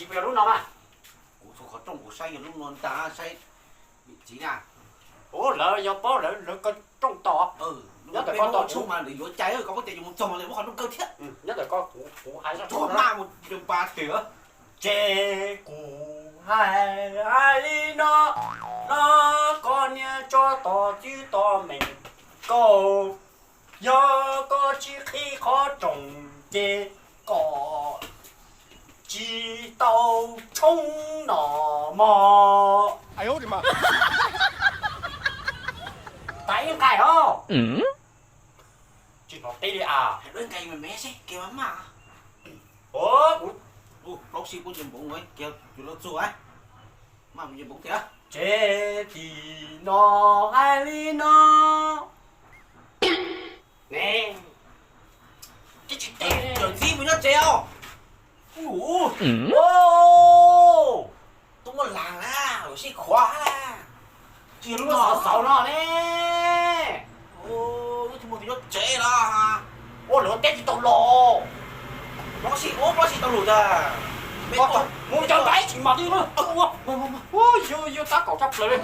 Tsis yog lub no mas. Kuv txog qhov rooj kuv saib yog lub no ntag, saib vim txiv na. Ua lawv yog paub lawv lawv ko rooj tos. Nyob ntawm ko tos tshoob mas lawv yuav cai, koj kuj tias yuav mus txog mas lawv muab qhov rooj kaw thiab. Nyob ntawm ko kuv kuv hais txog maj mus npa twm. Ces kuv hais hais li no, no koj niag tso tos txwb tos meem kaus, yog koj tsis qhib qhov rooj ces koj tsis tau tshoob no mog. Tais ib nqaij os. Tsis hnov teb li as. Plaub sij puab nce npoov, kiag yus lub txuj, maj mus nce npoov thiab. Ces tim no hais li no. Ne, cawm ntxiv mus nyob tsev os. Tuaj muaj las na, sib khuav na. Tsis lub no xaus no ne. Lub tsis muaj tus nyob tsev no. Ua lawv teb tsis tau los. Plaub sij, ua plaub sij tau lus tag. Mus cov ntais tsis mas twb ua. Yus yus tab kaum tshaj plaws li.